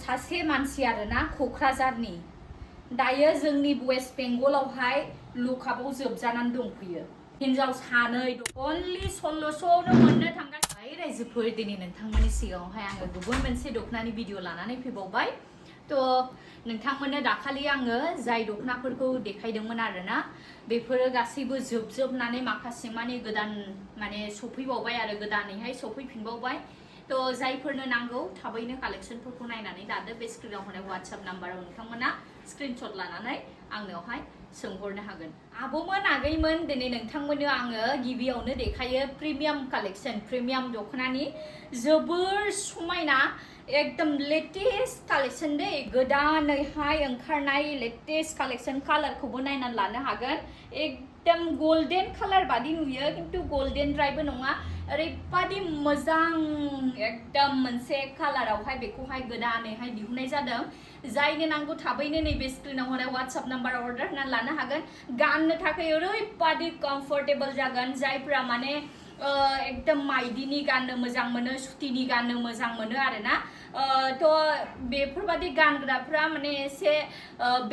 सासे मानसि आरोना क'क्राझारनि दायो जोंनि वेस्ट बेंगलावहाय लुकापआव जोबजानानै दंफैयो हिनजाव सानै अनलि 1600आवनो मोननो थांगासिनो रायजोफोर दिनै नोंथांमोननि सिगाङावहाय आङो गुबुन मोनसे दखनानि भिडिअ लानानै फैबावबाय नोंथांमोननो दाखालि आङो जाय दखनाफोरखौ देखायदोंमोन आरोना बेफोरो गासैबो जोबजोबनानै माखासे माने गोदान माने सफैबावबाय आरो गोदानैहाय सफैफिनबावबाय जायफोरनो नांगौ थाबैनो कालेक्शनफोरखौ नायनानै लादो बे स्क्रिनाव होनाय WhatsApp नाम्बाराव नोंथांमोना स्क्रिनशट लानानै आंनावहाय सोंहरनो हागोन आब'मोन आगैमोन दिनै नोंथांमोननो आङो गिबियावनो देखायो प्रिमियाम कालेक्शन प्रिमियाम दखनानि जोबोर समायना एकदम लेटेस्ट कालेक्शन दे गोदानैहाय ओंखारनाय लेटेस्ट कालेक्शन कालारखौबो नायनानै लानो हागोन एकदम गोल्डन कालार बादि नुयो किन्तु गोल्डनद्रायबो नङा ओरैबादि मोजां एकदम मोनसे कालारावहाय बेखौहाय गोदानैहाय दिहुननाय जादों जायनो नांगौ थाबैनो नैबे स्क्रिनाव होनाय WhatsApp नाम्बाराव अर्डार होनानै लानो हागोन गाननो थाखाय ओरैबादि कम्फर्टेबल जागोन जायफोरा माने एकदम माइदिनि गाननो मोजां मोनो सुतिनि गाननो मोजां मोनो आरोना बेफोरबादि गानग्राफ्रा माने एसे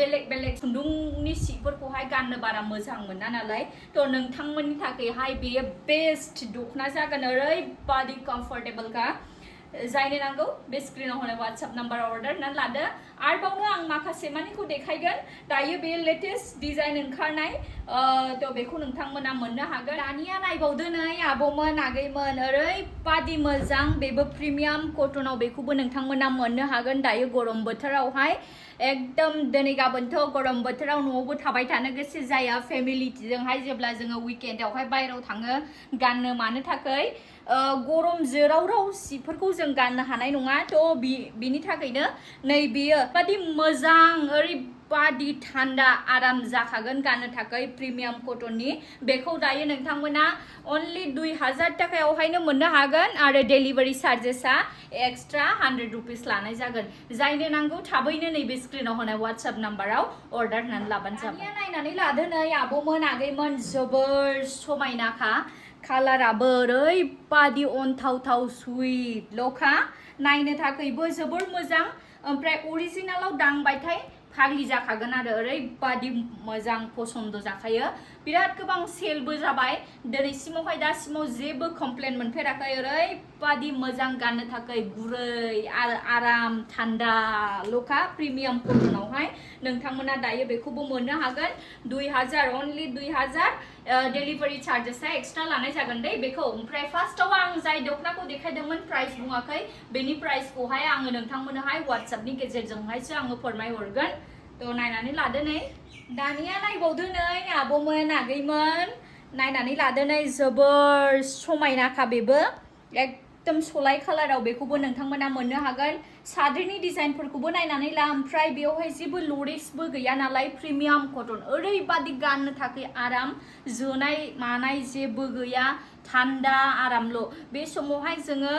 बेलेग बेलेग खुन्दुंनि सिफोरखौहाय गाननो बारा मोजां मोना नालाय नोंथांमोननि थाखायहाय बेयो बेस्ट दखना जागोन ओरैबादि कम्फर्टेबलखा जायनो नांगौ बे स्क्रिनाव होनाय WhatsApp नाम्बाराव अर्डार होनानै लादो आरोबावनो आं माखासे मानिखौ देखायगोन दायो बे लेटेस्ट डिजाइन ओंखारनाय बेखौ नोंथांमोना मोननो हागोन दानिया नायबावदो नै आब'मोन आगैमोन ओरैबादि मोजां बेबो प्रिमियाम कटनाव बेखौबो नोंथांमोना मोननो हागोन दायो गरम बोथोरावहाय एकदम दिनै गाबोनथ' गरम बोथोराव न'आवबो थाबाय थानो गोसो जाया फेमिलिजोंहाय जेब्ला जोङो उइकेन्डआवहाय बायहेरायाव थाङो गाननो मानो थाखाय गरम जोराव सिफोरखौ जों गाननो हानाय नङा बिनि थाखायनो नै बेयो बादि मोजां ओरैबादि थान्दा आराम जाखागोन गाननो थाखाय प्रिमियाम कटननि बेखौ दायो नोंथांमोना अनलि 2000 थाखायावहायनो मोननो हागोन आरो डेलिभारि चार्जेसआ एक्सट्रा 100 रुपिस लानाय जागोन जायनो नांगौ थाबैनो नैबे स्क्रिनाव होनाय WhatsApp नाम्बाराव अर्डार होनानै लाबानो जाबाय नायनानै लादो नै आब'मोन आगैमोन जोबोर समायनाखा कालाराबो ओरैबादि अनथावथाव सुइट ल'खा नायनो थाखायबो जोबोर मोजां ओमफ्राय अरिजिनालाव दांबाथाय फाग्लि जाखागोन आरो ओरैबादि मोजां पसन्द जाखायो बिराद गोबां सेलबो जाबाय दिनैसिमावहाय दासिमाव जेबो कमप्लेन मोनफेराखै ओरैबादि मोजां गाननो थाखाय गुरै आरो आराम थान्दा ल'खा प्रिमियाम कटनावहाय नोंथांमोना दायो बेखौबो मोननो हागोन 2000 अनलि 2000 डेलिभारि चार्जेसआ एक्सट्रा लानाय जागोन दे बेखौ ओमफ्राय फार्स्टआव आं जाय दखनाखौ देखायदोंमोन प्राइस बुङाखै बेनि प्राइसखौहाय आङो नोंथांमोननोहाय WhatsAppनि गेजेरजोंहायसो आङो फोरमायहरगोन नायनानै लादो नै दानिया नायबावदो नै आब'मोन आगैमोन नायनानै लादो नै जोबोर समायनाखा बेबो एकदम सलाय कालाराव बेखौबो नोंथांमोना मोननो हागोन साद्रिनि डिजाइनफोरखौबो नायनानै ला ओमफ्राय बेयावहाय जेबो लरेक्सबो गैया नालाय प्रिमियाम कटन ओरैबादि गाननो थाखाय आराम जोनाय मानाय जेबो गैया थान्दा आरामल' बे समावहाय जोङो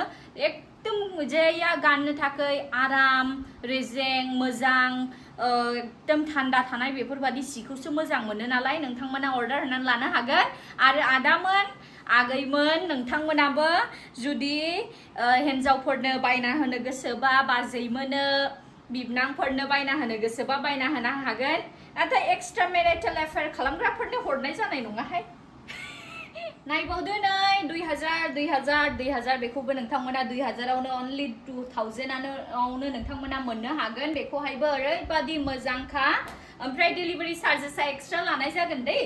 एकदम जेया गाननो थाखाय आराम रेजें मोजां एकदम थान्दा थानाय बेफोरबादि सिखौसो मोजां मोनो नालाय नोंथांमोना अर्डार होनानै लानो हागोन आरो आदामोन आगैमोन नोंथांमोनाबो जुदि हिन्जावफोरनो बायना होनो गोसोबा बाजैमोनो बिबनांफोरनो बायना होनो गोसोबा बायना होनो हागोन नाथाय एक्सट्रा मेरिटेल एफेयार खालामग्राफोरनो हरनाय जानाय नङाहाय नायबावदो नै 2000 बेखौबो नोंथांमोना 2000आवनो अनलि 2000आवनो नोंथांमोना मोननो हागोन बेखौहायबो ओरैबादि मोजांखा ओमफ्राय डेलिभारि चार्जेसआ एक्सट्रा लानाय जागोन दे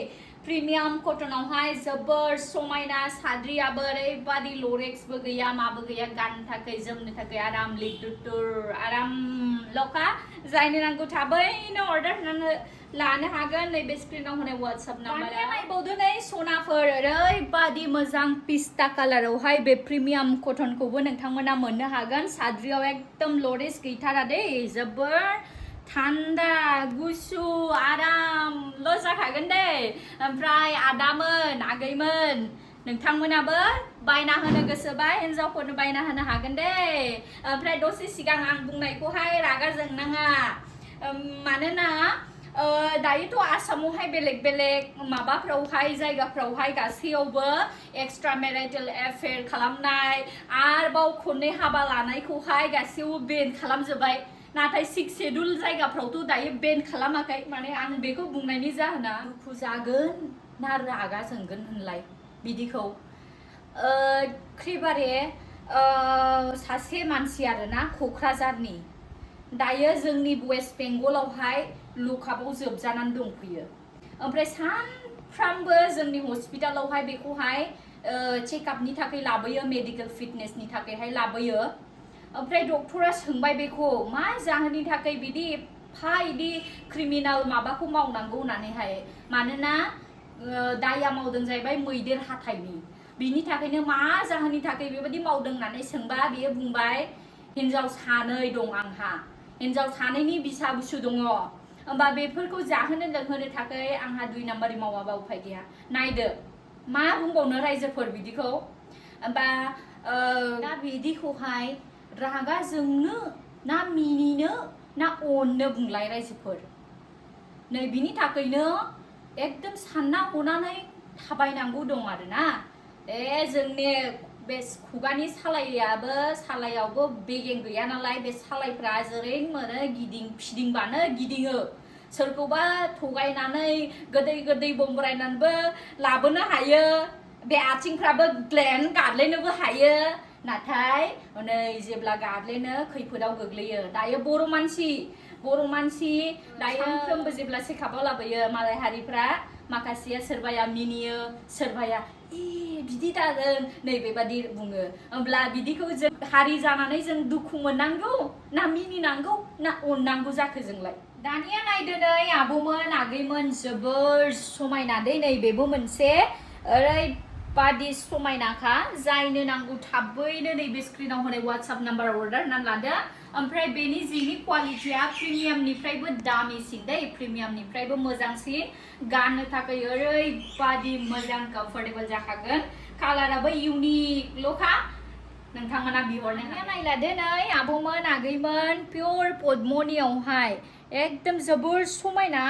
प्रिमियाम कटनावहाय जोबोर समायना साद्रियाबो ओरैबादि लरेक्सबो गैया माबो गैया गाननो थाखाय जोमनो थाखाय आराम लिटुर आराम ल'खा जायनो नांगौ थाबैनो अर्डार होनानै लानो हागोन नैबे स्क्रिनाव होनाय WhatsApp नाम्बाराव नायबावदो नै सनाफोर ओरैबादि मोजां पिस्ता कालारावहाय बे प्रिमियाम कटनखौबो नोंथांमोना मोननो हागोन साद्रियाव एकदम लरेक्स गैथारा दे जोबोर थान्दा गुसु आरामल' जाखागोन दे ओमफ्राय आदामोन आगैमोन नोंथांमोनाबो बायना होनो गोसोबा हिन्जावफोरनो बायना होनो हागोन दे ओमफ्राय दसे सिगां आं बुंनायखौहाय रागा जोंनाङा मानोना दायोथ' आसामावहाय बेलेग बेलेग माबाफ्रावहाय जायगाफ्रावहाय गासैयावबो एक्सट्रा मेरिटेल एफेयार खालामनाय आरोबाव खननै हाबा लानायखौहाय गासैयावबो बेन खालामजोब्बाय नाथाय 6 शेड्यूल जायगाफ्रावथ' दायो बेन खालामाखै माने आं बेखौ बुंनायनि जाहोना दुखु जागोन ना रागा जोंगोन होनलाय बिदिखौ खैबारे सासे मानसि आरोना क'क्राझारनि दायो जोंनि वेस्ट बेंगलावहाय लकआपआव जोबजानानै दंफैयो ओमफ्राय सानफ्रामबो जोंनि हस्पिटालावहाय बेखौहाय चेकआपनि थाखाय लाबोयो मेडिकेल फिटनेसनि थाखायहाय लाबोयो ओमफ्राय डक्टरा सोंबाय बेखौ मा जाहोननि थाखाय बिदि एफा इदि क्रिमिनाल माबाखौ मावनांगौ होननानैहाय मानोना दाया मावदों जाहैबाय मैदेर हाथाइनि बिनि थाखायनो मा जाहोननि थाखाय बेबायदि मावदों होननानै सोंबा बियो बुंबाय हिन्जाव सानै दं आंहा हिन्जाव सानैनि बिसा बुसु दङ होमबा बेफोरखौ जाहोनो लोंहोनो थाखाय आंहा 2 नाम्बारि मावाबा उफाय गैया नायदो मा बुंबावनो रायजोफोर बिदिखौ होमबा दा बिदिखौहाय रागा जोंनो ना मिनिनो ना अननो बुंलाय रायजोफोर नै बिनि थाखायनो एकदम सानना हनानै थाबायनांगौ दं आरोना जोंनि बे खुगानि सालायावबो बेगें गैया नालाय बे सालायफ्रा जेरै मोनो फिदिंबानो गिदिङो सोरखौबा थगायनानै गोदै बमब्रायनानैबो लाबोनो हायो बे आथिंफ्राबो ग्लेन गादलायनोबो हायो नाथाय नै जेब्ला गादलायनो खैफोदाव गोग्लैयो दायो बर' मानसि दायो सानफ्रोमबो जेब्ला चेकआपआव लाबोयो मालाय हारिफ्रा माखासेया सोरबाया मिनियो सोरबाया बिदि दागोन नै बेबादि बुङो होमब्ला बिदिखौ जों हारि जानानै जों दुखु मोननांगौ ना मिनिनांगौ ना अननांगौ जाखो जोंलाय दानिया नायदो नै आब'मोन आगैमोन जोबोर समायना दै नै बेबो मोनसे ओरैबादि समायनाखा जायनो नांगौ थाबैनो नैबे स्क्रिनाव होनाय वाट्सएप नाम्बार अर्डार होनानै लादो ओमफ्राय बेनि जिनि क्वालिटिया प्रिमियामनिफ्रायबो दामिसिन दै प्रिमियामनिफ्रायबो मोजांसिन गाननो थाखाय ओरैबादि मोजां कम्फर्टेबल जाखागोन कालाराबो इउनिकल'खा नोंथांमोना बिहरनो नायलादो नै आब'मोन आगैमोन पियर पद्मनियावहाय एकदम जोबोर समायना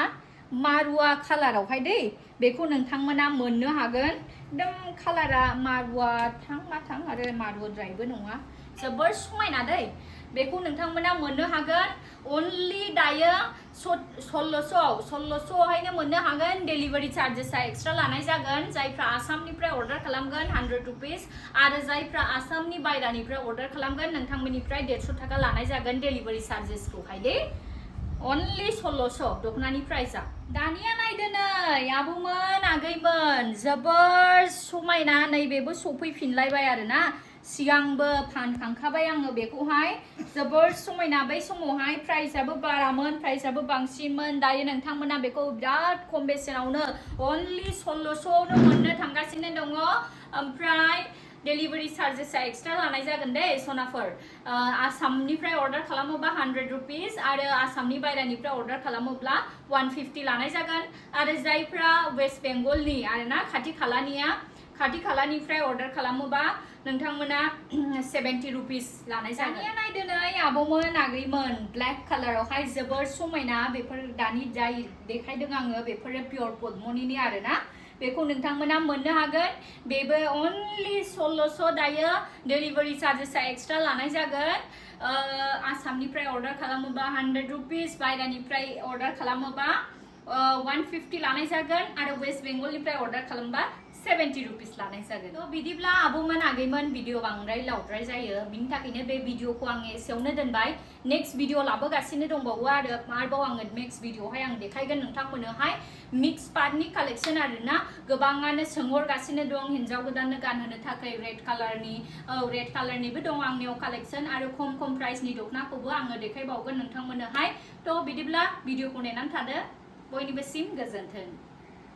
मारुवा कालारावहाय दै बेखौ नोंथांमोना मोननो हागोन एकदम कालारा मारुवा थां आरो मारुवाद्रायबो नङा जोबोर समायना दै बेखौ नोंथांमोना मोननो हागोन अनलि दायो 1600आवहायनो मोननो हागोन डेलिभारि चार्जेसआ एक्सट्रा लानाय जागोन जायफ्रा आसामनिफ्राय अर्डार खालामगोन 100 रुपिस आरो जायफ्रा आसामनि बायरानिफ्राय अर्डार खालामगोन नोंथांमोननिफ्राय 150 थाखा लानाय जागोन डेलिभारि चार्जेसखौहाय दे अनलि 1600 दखनानि प्राइसआ दानिया नायदो नै आबौमोन आगैमोन जोबोर समायना नैबेबो सफैफिनलायबाय आरोना सिगांबो फानखांखाबाय आङो बेखौहाय जोबोर समायना बै समावहाय प्राइसआबो बारामोन प्राइसआबो बांसिनमोन दायो नोंथांमोना बेखौ बिराद खम बेसेनावनो अनलि 1600आवनो मोननो थांगासिनो दङ ओमफ्राय डेलिभारि चार्जेसआ एक्सट्रा लानाय जागोन दे सनाफोर आसामनिफ्राय अर्डार खालामोबा 100 रुपिस आरो आसामनि बायरानिफ्राय अर्डार खालामोब्ला 150 लानाय जागोन आरो जायफ्रा वेस्ट बेंगलनि आरोना खाथि खालानिफ्राय अर्डार खालामोबा नोंथांमोना 70 रुपिस लानाय जागोन दानिया नायदो नै आबौमोन आगैमोन ब्लेक कालारावहाय जोबोर समायना बेफोर दानि जाय देखायदों आङो बेफोरो पियर पद्मनिनि आरोना बेखौ नोंथांमोना मोननो हागोन बेबो अनलि 1600 दायो डेलिभारि चार्जेसआ एक्सट्रा लानाय जागोन आसामनिफ्राय अर्डार खालामोबा 100 रुपिस बायरानिफ्राय अर्डार खालामोबा 150 लानाय जागोन आरो वेस्ट बेंगलनिफ्राय अर्डार खालामबा 70 रुपिस लानाय जागोन थ' बिदिब्ला आबौमोन आगैमोन भिडिअ बांद्राय लावद्राय जायो बिनि थाखायनो बे भिडिअखौ आं एसेयावनो दोनबाय नेक्स्ट भिडिअ लाबोगासिनो दंबावो आरोबाव आङो नेक्स्ट भिडिअआवहाय आं देखायगोन नोंथांमोननोहाय मिक्स पार्टनि कालेक्सन आरोना गोबाङानो सोंहरगासिनो दं हिन्जाव गोदाननो गानहोनो थाखाय रेड कालारनिबो दं आंनियाव कालेक्सन आरो खम प्राइसनि दखनाखौबो आङो देखायबावगोन नोंथांमोननोहाय थ' बिदिब्ला भिडिअखौ नेनानै थादो बयनिबोसिम गोजोन्थों